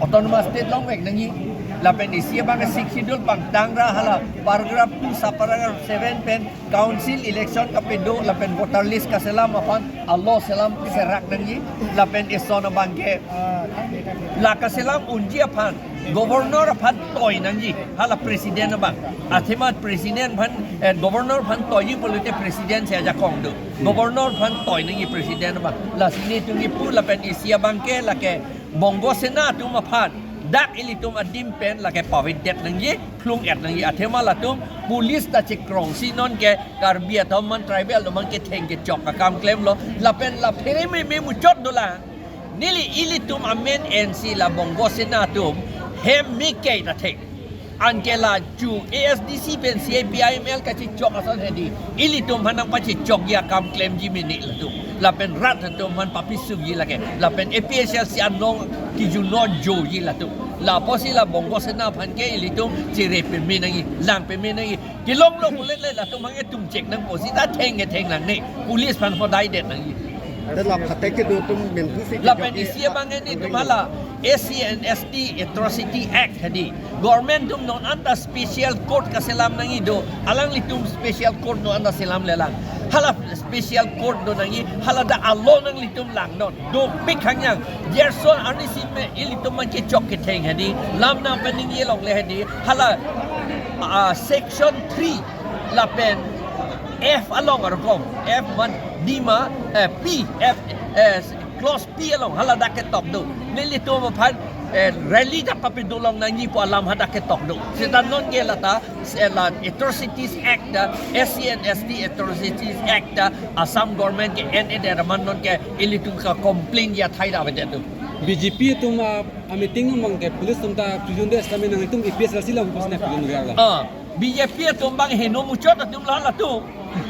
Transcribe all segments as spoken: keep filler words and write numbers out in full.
Autonomous State longvek nangji. Lapen isi abang Sixth Schedule pangtang ra hala paragraph two subparagraph seven pen council election kapedo lapen voter list kaselam aphan a-law selam serak nangji. Lapen ison abang ke la kaselam unji aphan governor aphan toi nangji, hala president abang. Athema president aphan, eh, governor aphan toiji pulote president si ajakong do. Governor aphan toi nangji president abang. Lasi nelitum kipu lapen isi abang ke lake Bongo Sena atum aphan dak ilitum adim pen lake pavedet nangji, phlung-et nangji. Athema latum police ta chekrongsi non ke Karbi atum man, tribal atum man ketheng kechok akam klemlo. Lapen la phere meme muchot dolang. Neli ilitum amen ensi la Bongo Sena atum hem mekei ta thek. Anke la chu A S D C pen C I P I M L kachechok ason hedi. Ilitum aphan nangpachechokji akam klemji mene latum. Lapen rat atum aphan papisukji lake. Lapen A P H L C anong kijunokjoji latum. Lapusi la Bongo Sena aphan ke ilitum chere peme nangji, lang peme nangji. Kelonglo pulote latum aphan ke tum chek nangpo, sita theng ke theng nangne. Police aphan hodai det nangji. Ada la phatek kedo atum mentu si Lapen kejok isi abang ke nelitum hala S C and S T Atrocity Act hedi. Government atum non anta special court kaselam nangji do. Alanglitum special court non anta selamlelang. Hala special court do nangji, hala dak a-law nanglitum langnon. Dopik hangyang. Gerson arnisi me ilitum man kechok ketheng hedi. Lam nangpaningje longle hedi. Hala, ah, section three lapen F along arokom. F man D ma, eh, P, F, eh, clause P along hala dak ketok do. Nelitum aphan, eh, rally ta papedo long nangji pu alam hadak ketok do. Seta non ke lata, eh, la Atrocities Act, eh, S C and S T Atrocities Act, eh, Assam government ke en-edet aman non ke ilitum ka complain athai ta avedet do. B J P atum, ah, a-meeting among ke police atum ta prison de sitame nanglitum A P H L C alam police na prison de ala. Ah, B J P atum abang heno muchot atum la latum.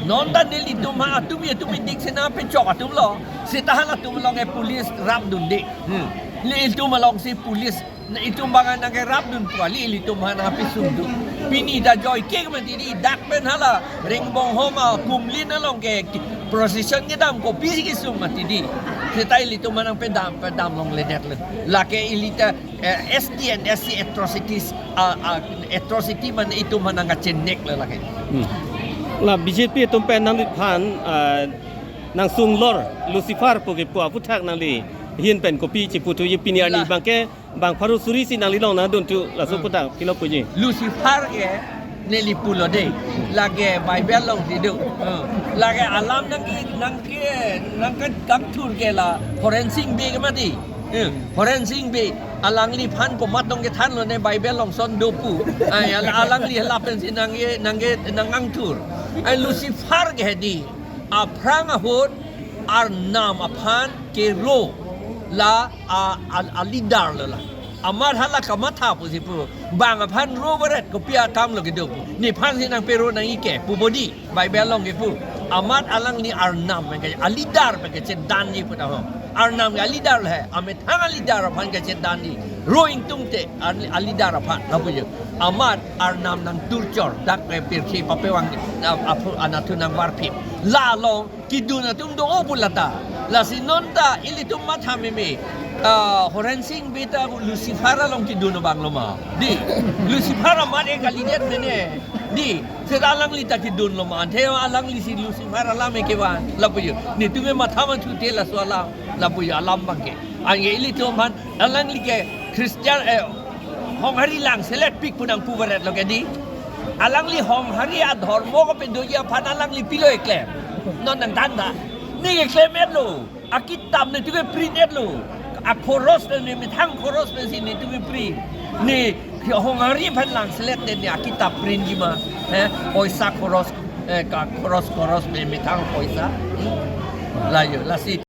Non ta nelitum ha atum atum idik sena pechok atumlo. Seta halatum along ke police rapdunde. Hmm. Nelitum alongsi police, nelitum abang nangkerapdun pu kali, ilitum aphan nangpisukdun. Pini ta joike mati di, dak pen hala Ringbong Homa Kumlin along ke procession kedam kopisi kesung mati di. Seta ilitum aphan nangpedam, pedam longledetlo. Lake ilita, eh, S T and S C atrocities, ah, ah, atrocity man itum aphan nangkachenek le lake. Hmm. La B J P atum pen nangliphan, ah, nangsunglor Lucifer pu kepu aphuthak nangli ahin pen kopi cheputhuji, pini arni La- abang ke bang pharo suri si nangli along nangdun thu laso Hmm. aphuthak pilo puji. Lucifer ke neli pulo de. Lake Bible alongsi do. Hmm. Lake alam nangke, nangke, nangkekangthur ke la Horensing Bey ke mati. Eh, Horensing Bey, alangliphan komat dong kethanlo ne Bible along son do pu. Ai, al-, alangli lapensi nangke, nangke, nangkangthur. Ai, Lucifer ke hedi, aphrang ahut Arnam aphan kero la a, a, a-leader lo la. Amat hala kamatha pusi pu. Bang aphan ro beret kopi akamlo kedo pu. Nephansi nangpero nangji ke pu bodi. Bible along kepu. Amat alangli Arnam pen ke a-leader pen kachethanji pu ta ho. Arnam ke a-leader lo he. Amethang a-leader aphan kachethanji. Ro ingtungte a-, a-leader aphan. Lapu jo. Amat Arnam nangturchor. Dak ke pirthe papevang, a, aphu anatthu nangvarphit. La along kedun atum do pu lata. Lasi non ta ilitum matha meme. Ah, Horensing Bey ta Lucifer along kedun abang lo ma. Di. Lucifer amat ke kalidet mene. Di. Seta alangli ta kedun lo ma. Ante alanglisi Lucifer alam ke van. Lapu jo. Netum ke matha mathu te laso alam. Lapu jo alam abang ke. Anke ilitum aphan alangli ke Christian, eh, Honghari langselet pik pu nangpu beret lo ke di. Alangli Honghari adhormo kapedoji aphan alangli pilo keklem. Non nangthan ta. Ne keklemlo. Akitap netum ke print-etlo. Akhoros pen ne methang khoros pensi netum ke print. Ne Honghari aphan langselet ne, ne akitap printji ma. Eh, poisa khoros, eh, ka khoros khoros pen methang poisa. Hmm? La jo, lasi.